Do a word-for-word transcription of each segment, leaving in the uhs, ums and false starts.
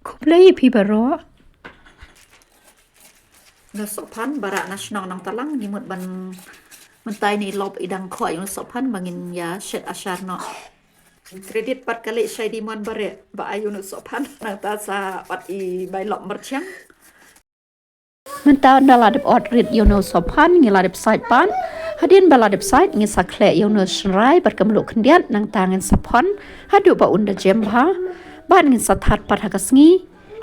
Khublei ïa phi baroh. Une u sohphan ba rah na shnong nangta lang, ngi mut ban mynta ine i lop i dang khoh ïa une u sohphan ba ngin ïa shet ashar noh. Credit pat ka leh Shaidi Mon Bareh ba ai ïa une u sohphan, nangta sa ot i bai lop myrchiang. Mynta ynda la dep ot rit ïa une u sohphan, ngi la dep sait pat. Hadien ba la dep sait, ngin sa khleh ïa une u shynrai bad ka mluh khyndiat, nangta ngin sa phon haduh ba un da jem bha. Bad ngin sa that pat ha ka sngi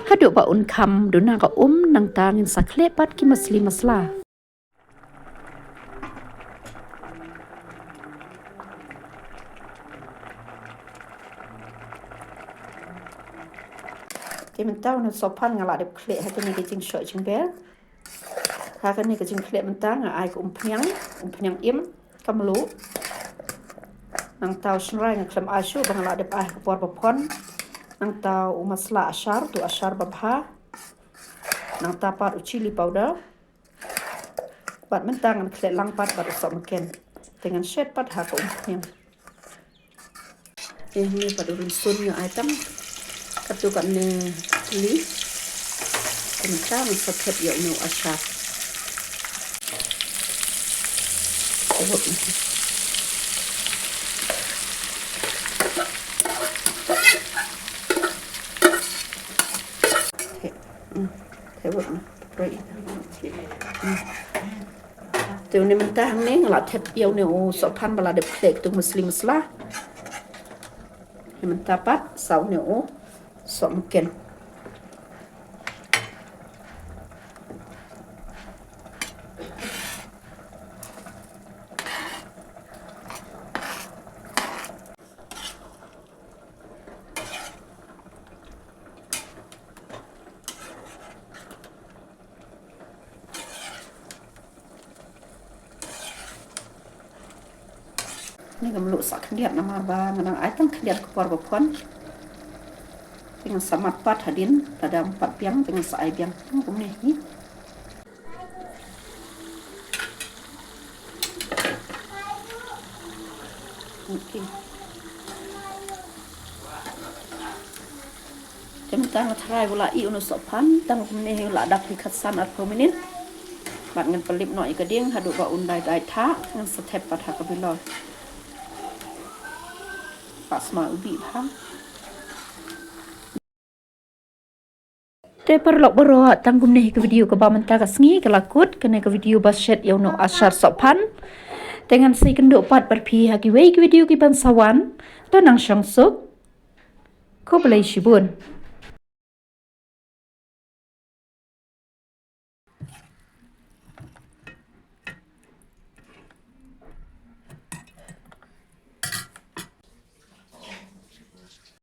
haduh ba un kham duna ka um, nangta ngin sa khleh pat ki masli masla. Te mynta une u sohphan nga la dep khleh ha kane ka jingshoh jingber. Ha kane ka jingkhleh mynta nga ai ka umphniang, umphniang im, ka mluh. Nangta u shynrai nga khlem ai shuh ba nga la dep ai ha ka por ba phon. Nangta u masla ashar, tu ashar ba bha. Nangta pat u chili powder. Bad mynta ngan khleh lang pat bad u sohmynken. Te ngan shet pat ha ka umphniang. Te hangne pat u rynsun nga ai tang katto katne tylli. Te mynta ngan sa thep ïa une u ashar. Te wok. Te, mm, te wok. Te une mynta hangne nga la thep ïa une u sohphan ba la dep khleh katto masli masla. Te mynta pat sa une u sohmynken. Kane ka mluh sa khyndiat namar ba nga dang ai tang khyndiat ka por ba phon. Te ngan sa mad pat hadien, lada ym pat biang te ngan sa ai biang. Kumne hi. Okay. Te mynta nga tharai u la ih une u sohphan, tang kumne hi u la dap hi khatsan arphew minit. Bad ngan pynlip noh ïa ka dieng haduh ba un dai dai thah, ngan sa thep pat ha ka bilor. Pat sma u bih bha. Te paralok baroh, tang kumne hi ka video kaba mynta ka sngi ka la kut, kane ka video ba shet ïa une u ashar sohphan. Te ngan sa ïakynduh pat bad phi ha kiwei ki video ki ban sa wan. To nang shong suk. Khublei shibun.